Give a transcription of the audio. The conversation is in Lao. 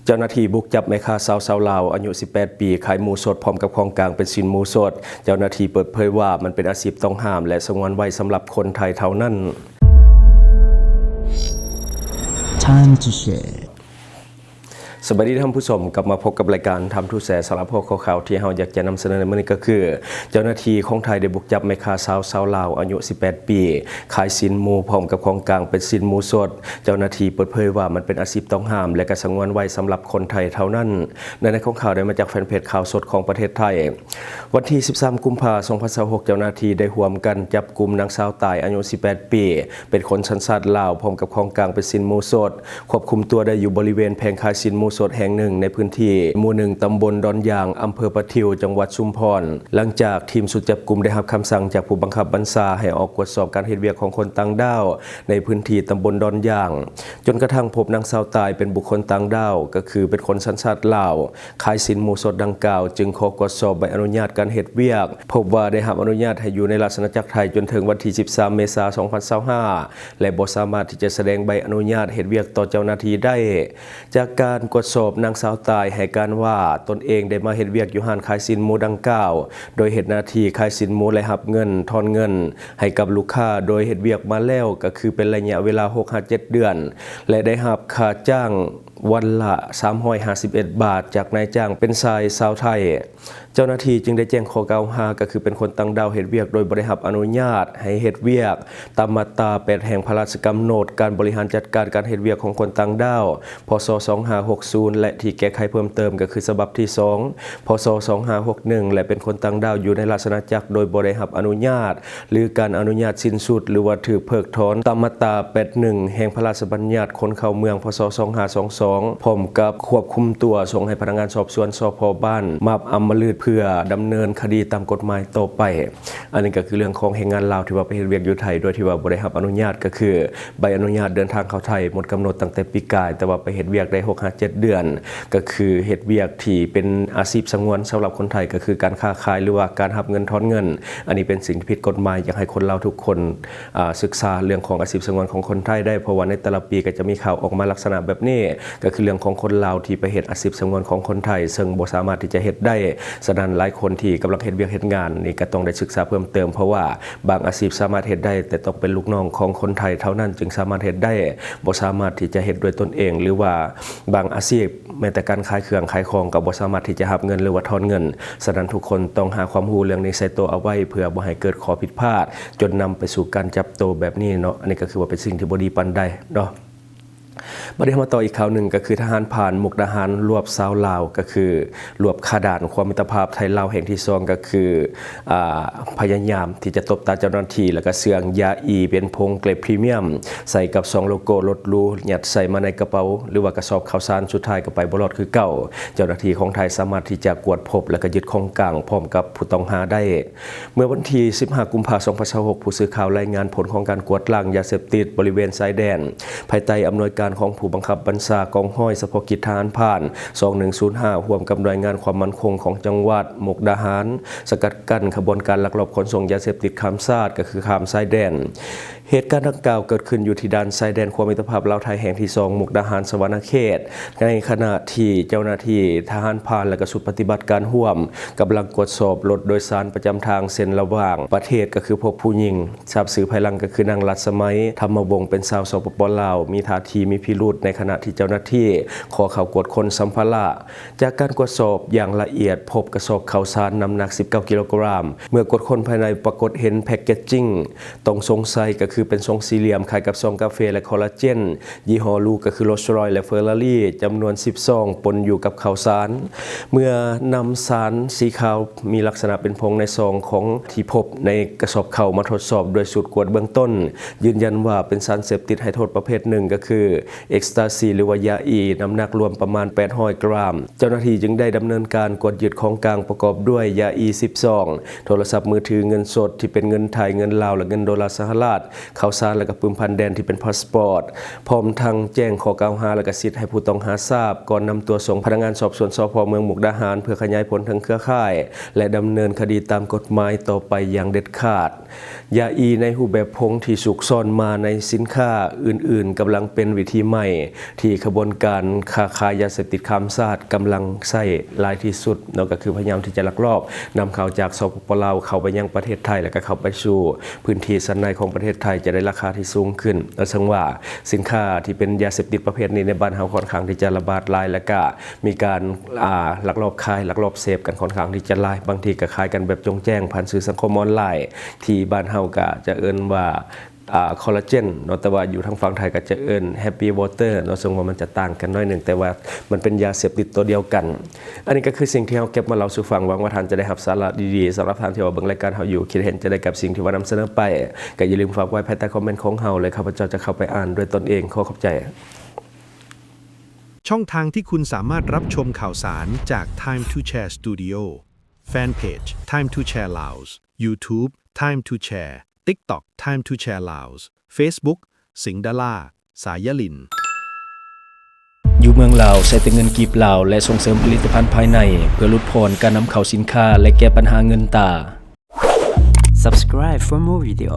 ເຈົ້າໜ້າທີ່ບຸກຈັບແມ່ຄ້າຊາວຊາວລາວອາຍຸສິບແປດປີ ຂາຍໝູສົດພ້ອມກັບຂອງກາງເປັນຊີ້ນໝູສົດ. ເຈົ້າໜ້າທີ່ເປີດເຜີຍວ່າມັນເປັນອາຊີບຕ້ອງຫ້າມ ແລະ ສະຫງວນໄວ້ສຳລັບຄົນໄທເທົ່ານັ້ນ. ສະບາຍດີທ່ານຜູ້ຊົມ, ກັບມາພົບກັບລາຍການ Time to Share ສຳລັບຫົວຂໍ້ຂ່າວທີ່ເຮົາຢາກຈະນຳສະເໜີໃນມື້ນີ້ກໍຄື ເຈົ້າໜ້າທີ່ຂອງໄທໄດ້ບຸກຈັບແມ່ຄ້າຊາວຊາວລາວອາຍຸສິບແປດປີ ຂາຍຊີ້ນໝູພ້ອມກັບຂອງກາງເປັນຊີ້ນໝູສົດ. ເຈົ້າໜ້າທີ່ເປີດເຜີຍວ່າມັນເປັນອາຊີບຕ້ອງຫ້າມ ແລະ ກະສະຫງວນໄວ້ສຳລັບຄົນໄທເທົ່ານັ້ນ. ໃນ ໃນຂອງຂ່າວໄດ້ມາຈາກແຟນເພຈຂ່າວສົດຂອງປະເທດໄທ. ວັນທີສິບສາມ ກຸມພາ ສອງພັນຊາວຫົກ ເຈົ້າໜ້າທີ່ໄດ້ຮ່ວມກັນຈັບກຸມນາງສາວຕາຍອາຍຸສິບແປດປີ ເປັນຄົນສັນຊາດລາວ ພ້ອມກັບຂອງກາງເປັນຊີ້ນໝູສົດ ຄວບຄຸມຕົວໄດ້ຢູ່ບໍລິເວນແຜງຂາຍຊີ້ນໝູສົດແຫ່ງໜຶ່ງໃນພື້ນທີ່ໝູ່ໜຶ່ງ ຕຳບົນດອນຢາງ ອຳເພີປະທິວ ຈັງຫວັດຊຸມພອນ ຫຼັງຈາກທີມຊຸດຈັບກຸມໄດ້ຮັບຄຳສັ່ງຈາກຜູ້ບັງຄັບບັນຊາໃຫ້ອອກກວດສອບການເຮັດວຽກຂອງຄົນຕ່າງດ້າວໃນພື້ນທີ່ຕຳບົນດອນຢາງ ຈົນກະທັ່ງພົບນາງສາວຕາຍເປັນບຸກຄົນຕ່າງດ້າວ ກໍຄືເປັນຄົນສັນຊາດລາວ ຂາຍຊີ້ນໝູສົດດັ່ງກ່າວ ຈຶ່ງຂໍກວດສອບໃບອະນຸຍາດການເຮັດວຽກ ພົບວ່າໄດ້ຮັບອະນຸຍາດໃຫ້ຢູ່ໃນລາຊະອານາຈັກໄທຈົນເຖິງວັນທີສິບສາມ ເມສາ ສອງພັນຊາວຫ້າ ແລະ ບໍ່ສາມາດທີ່ຈະສະແດງໃບອະນຸຍາດເຮັດວຽກຕໍ່ເຈົ້າໜ້າທີ່ໄດ້. ຈາກການກວດສອບ, ນາງສາວຕາຍໃຫ້ການວ່າ ຕົນເອງໄດ້ມາເຮັດວຽກຢູ່ຮ້ານຂາຍຊີ້ນໝູດັ່ງກ່າວ ໂດຍເຮັດໜ້າທີ່ຂາຍຊີ້ນໝູ ແລະ ຮັບເງິນ, ທອນເງິນໃຫ້ກັບລູກຄ້າ, ໂດຍເຮັດວຽກມາແລ້ວກໍຄືເປັນໄລຍະເວລາຫົກຫາເຈັດເດືອນ ແລະ ໄດ້ຮັບຄ່າຈ້າງ ວັນລະສາມຮ້ອຍຫ້າສິບເອັດບາດ ຈາກນາຍຈ້າງເປັນຊາຍຊາວໄທ. ເຈົ້າໜ້າທີ່ຈຶ່ງໄດ້ແຈ້ງຂໍ້ກ່າວຫາ ກໍຄືເປັນຄົນຕ່າງດ້າວເຮັດວຽກໂດຍບໍ່ໄດ້ຮັບອະນຸຍາດໃຫ້ເຮັດວຽກ ຕາມມາດຕາແປດ ແຫ່ງພະລາຊະກຳນົດການບໍລິຫານຈັດການການເຮັດວຽກຂອງຄົນຕ່າງດ້າວ ພ.ສ. ສອງຫ້າຫົກສູນ ແລະ ທີ່ແກ້ໄຂເພີ່ມເຕີມ ກໍຄືສະບັບທີສອງ ພ.ສ. ສອງຫ້າຫົກໜຶ່ງ ແລະ ເປັນຄົນຕ່າງດ້າວຢູ່ໃນລາຊະອານາຈັກໂດຍບໍ່ໄດ້ຮັບອະນຸຍາດ ຫຼື ການອະນຸຍາດສິ້ນສຸດ ຫຼືວ່າຖືກເພີກຖອນຕາມມາດຕາແປດໜຶ່ງ ແຫ່ງພະລາຊະບັນຍັດຄົນເຂົ້າເມືອງ ພ.ສ. ສອງຫ້າສອງສອງ ພ້ອມກັບຄວບຄຸມຕົວສົ່ງໃຫ້ພະນັກງານສອບສວນ ສພ ບ້ານມາບອຳມະລຶດ ເພື່ອດຳເນີນຄະດີຕາມກົດໝາຍຕໍ່ໄປ. ອັນນີ້ກໍຄືເລື່ອງຂອງແຮງງານລາວທີ່ວ່າໄປເຮັດວຽກຢູ່ໄທ ໂດຍທີ່ວ່າບໍ່ໄດ້ຮັບອະນຸຍາດ ກໍຄືໃບອະນຸຍາດເດີນທາງເຂົ້າໄທໝົດກຳນົດຕັ້ງແຕ່ປີກາຍ ແຕ່ວ່າໄປເຮັດວຽກໄດ້ຫົກຫາເຈັດເດືອນ ກໍຄືເຮັດວຽກທີ່ເປັນອາຊີບສະຫງວນສຳລັບຄົນໄທ ກໍຄືການຄ້າຂາຍ ຫຼືວ່າການຮັບເງິນທອນເງິນ. ອັນນີ້ເປັນສິ່ງທີ່ຜິດກົດໝາຍ, ຢາກໃຫ້ຄົນລາວທຸກຄົນ ອາ ສຶກສາເລື່ອງຂອງອາຊີບສະຫງວນຂອງຄົນໄທໄດ້ ເພາະວ່າໃນແຕ່ລະປີກໍຈະມີຂ່າວອອກມາລັກສະນະແບບນີ້ ກໍຄືເລື່ອງຂອງຄົນລາວທີ່ໄປເຮັດອາຊີບສະຫງວນຂອງຄົນໄທ ເຊິ່ງບໍ່ສາມາດທີ່ຈະເຮັດໄດ້. ສະນັ້ນ ຫຼາຍຄົນທີ່ກຳລັງເຮັດວຽກເຮັດງານນີ້ກໍຕ້ອງໄດ້ສຶກສາເພີ່ມເຕີມ ເພາະວ່າບາງອາຊີບສາມາດເຮັດໄດ້ ແຕ່ຕ້ອງເປັນລູກນ້ອງຂອງຄົນໄທເທົ່ານັ້ນຈຶ່ງສາມາດເຮັດໄດ້, ບໍ່ສາມາດທີ່ຈະເຮັດດ້ວຍຕົນເອງ ຫຼືວ່າບາງອາຊີບ ແມ້ແຕ່ການຂາຍເຄື່ອງຂາຍຂອງກໍບໍ່ສາມາດທີ່ຈະຮັບເງິນ ຫຼືວ່າຖອນເງິນ. ສະນັ້ນ ທຸກຄົນຕ້ອງຫາຄວາມຮູ້ເລື່ອງນີ້ໃສ່ໂຕເອົາໄວ້ ເພື່ອບໍ່ໃຫ້ເກີດຂໍ້ຜິດພາດ ຈົນນຳໄປສູ່ການຈັບໂຕແບບນີ້ເນາະ. ອັນນີ້ກໍຄືວ່າເປັນສິ່ງທີ່ບໍ່ດີປານໃດເນາະ. ບັດນີ້ເຮົາມາຕໍ່ອີກຂ່າວໜຶ່ງ ກໍຄືທະຫານພານມຸກດາຫານລວບຊາວລາວ ກໍຄືລວບຄາດ່ານຄວາມມິດຕະພາບໄທລາວແຫ່ງທີສອງ ກໍຄື ອາ ພະຍາຍາມທີ່ຈະຕົບຕາເຈົ້າໜ້າທີ່ ແລ້ວກໍເຊື່ອງຢາອີເປັນຜົງເກລັດພຣີມຽມ ໃສ່ກັບຊອງໂລໂກ້ລົດຫຼູ ຍັດໃສ່ມາໃນກະເປົາ ຫຼືວ່າກະສອບເຂົ້າສານ, ສຸດທ້າຍກໍໄປບໍ່ລອດຄືເກົ່າ. ເຈົ້າໜ້າທີ່ຂອງໄທສາມາດທີ່ຈະກວດພົບ ແລ້ວກໍຍຶດຂອງກາງພ້ອມກັບຜູ້ຕ້ອງຫາໄດ້. ເມື່ອວັນທີສິບຫ້າ ກຸມພາ ສອງພັນຊາວຫົກ ຜູ້ສື່ຂ່າວລາຍງານຜົນຂອງການກວດລ້າງຢາເສບຕິດບໍລິເວນຊາຍແດນ ພາຍໃຕ້ອຳນວຍການຂອງຜູ້ບັງຄັບບັນຊາກອງຮ້ອຍສະເພາະກິດທະຫານພານ ສອງໜຶ່ງສູນຫ້າ ຮ່ວມກັບໜ່ວຍງານຄວາມໝັ້ນຄົງຂອງຈັງຫວັດມຸກດາຫານ ສະກັດກັ້ນຂະບວນການລັກລອບຂົນສົ່ງຢາເສບຕິດຂ້າມຊາດ ກໍຄືຂ້າມຊາຍແດນ. ເຫດການດັ່ງກ່າວເກີດຂຶ້ນຢູ່ທີ່ດ່ານຊາຍແດນຂົວມິດຕະພາບລາວໄທແຫ່ງທີສອງ ມຸກດາຫານ ສະຫວັນນະເຂດ ໃນຂະນະທີ່ເຈົ້າໜ້າທີ່ທະຫານພານ ແລະ ກະຊຸດປະຕິບັດການຮ່ວມ ກຳລັງກວດສອບລົດໂດຍສານປະຈຳທາງເສັ້ນລະຫວ່າງປະເທດ ກໍຄືພົບຜູ້ຍິງ ຊາບຊື່ພາຍຫຼັງກໍຄືນາງ ລັດສະໄໝ ທຳມະວົງ ເປັນຊາວ ສປປ ລາວ ມີທ່າທີມີພິລຸດໃນຂະນະທີ່ເຈົ້າໜ້າທີ່ຂໍເຂົ້າກວດຄົ້ນສຳພາລະ. ຈາກການກວດສອບຢ່າງລະອຽດ ພົບກະສອບເຂົ້າສານນ້ຳໜັກສິບເກົ້າກິໂລກຣາມ. ເມື່ອກວດຄົ້ນພາຍໃນປາກົດເຫັນແພັກເກດຈິງຕ້ອງສົງໄສ ກໍຄືເປັນຊົງສີ່ຫຼ່ຽມຄ້າຍກັບຊອງກາເຟ ແລະ ຄໍລາເຈນ ຍີ່ຫໍ້ຫຼູ ກໍຄື Rolls Royce ແລະ Ferrari ຈຳນວນສິບຊອງ ປົນຢູ່ກັບເຂົ້າສານ. ເມື່ອນຳສານສີຂາວ ມີລັກສະນະເປັນຜົງໃນຊອງຂອງທີ່ພົບໃນກະສອບເຂົ້າມາທົດສອບດ້ວຍສູດກວດເບື້ອງຕົ້ນ ຢືນຢັນວ່າເປັນສານເສບຕິດໃຫ້ໂທດປະເພດໜຶ່ງ ກໍຄືເອັກສະຕາຊີ ຫຼືວ່າຢາອີ ນ້ຳໜັກລວມປະມານແປດຮ້ອຍກຣາມ. ເຈົ້າໜ້າທີ່ຈຶ່ງໄດ້ດຳເນີນການກວດຍຶດຂອງກາງປະກອບດ້ວຍຢາອີສິບຊອງ, ໂທລະສັບມືຖື, ເງິນສົດທີ່ເປັນເງິນໄທ, ເງິນລາວ ແລະ ເງິນໂດລາສະຫະລັດ, ເຂົ້າສານ ແລະ ກະປຶ້ມພັນແດນທີ່ເປັນພາສປອດ, ພ້ອມທັງແຈ້ງຂໍ້ກ່າວຫາ ແລະ ກະສິດໃຫ້ຜູ້ຕ້ອງຫາຊາບ ກ່ອນນຳຕົວສົ່ງພະນັກງານສອບສວນ ສພ ເມືອງມຸກດາຫານ ເພື່ອຂະຫຍາຍຜົນເຖິງເຄືອຂ່າຍ ແລະ ດຳເນີນຄະດີຕາມກົດໝາຍຕໍ່ໄປຢ່າງເດັດຂາດ. ຢາອີໃນຮູບແບບຜົງທີ່ຊຸກຊ່ອນມາໃນສິນຄ້າອື່ນໆ ກຳລັງເປັນວິທີໃໝ່ ທີ່ຂະບວນການຄ້າຂາຍຢາເສບຕິດຂ້າມຊາດກຳລັງໃຊ້ຫຼາຍທີ່ສຸດເນາະ ກໍຄືພະຍາຍາມທີ່ຈະລັກລອບນຳເຂົ້າຈາກ ສປປ ລາວ ເຂົ້າໄປຍັງປະເທດໄທ ແລະ ກໍເຂົ້າໄປສູ່ພື້ນທີ່ຊັ້ນໃນຂອງປະເທດໄທ ຈະໄດ້ລາຄາທີ່ສູງຂຶ້ນ. ແລະ ເຊິ່ງວ່າສິນຄ້າທີ່ເປັນຢາເສບຕິດປະເພດນີ້ໃນບ້ານເຮົາຂ້ອນຂ້າງທີ່ຈະລະບາດຫຼາຍ ແລະ ກໍມີການ ອ່າ ລັກລອບຂາຍ ລັກລອບເສບກັນຂ້ອນຂ້າງທີ່ຈະຫຼາຍ, ບາງທີກໍຂາຍກັນແບບໂຈ່ງແຈ້ງຜ່ານສື່ສັງຄົມອອນລາຍ ທີ່ບ້ານເຮົາກໍຈະເອີ້ນວ່າ ອ່າ ຄໍລາເຈນເນາະ ແຕ່ວ່າຢູ່ທາງຝັ່ງໄທກໍຈະເອີ້ນ Happy Water ເນາະ ເຊິ່ງວ່າມັນຈະຕ່າງກັນໜ້ອຍໜຶ່ງ ແຕ່ວ່າມັນເປັນຢາເສບຕິດຕົວດຽວກັນ. ອັນນີ້ກໍຄືສິ່ງທີ່ເຮົາເກັບມາເລົ່າສູ່ຟັງ, ຫວັງວ່າທ່ານຈະໄດ້ຮັບສາລະດີໆ. ສຳລັບທ່ານທີ່ວ່າເບິ່ງລາຍການເຮົາຢູ່ ຄິດເຫັນຈັ່ງໃດກັບສິ່ງທີ່ວ່ານຳສະເໜີໄປ ກໍຢ່າລືມຝາກໄວ້ພາຍໃຕ້ຄອມເມັນຂອງເຮົາ ແລະ ຂ້າພະເຈົ້າຈະເຂົ້າໄປອ່ານດ້ວຍຕົນເອງ. ຂໍຂອບໃຈ. ช่องทางที่คุณสามารถรับชมข่าวสารจาก Time to Share Studio Fanpage Time to Share Laos YouTube Time to Share TikTok Time to Share Laos Facebook สิงห์ดารา สายลิน ຢູ່ເມືອງລາວ ໃຊ້ແຕ່ເງິນກີບລາວ ແລະ ສົ່ງເສີມຜະລິດຕະພັນພາຍໃນ ເພື່ອຫຼຸດຜ່ອນການນຳເຂົ້າສິນຄ້າ ແລະ ແກ້ບັນຫາເງິນຕາ. Subscribe for more video.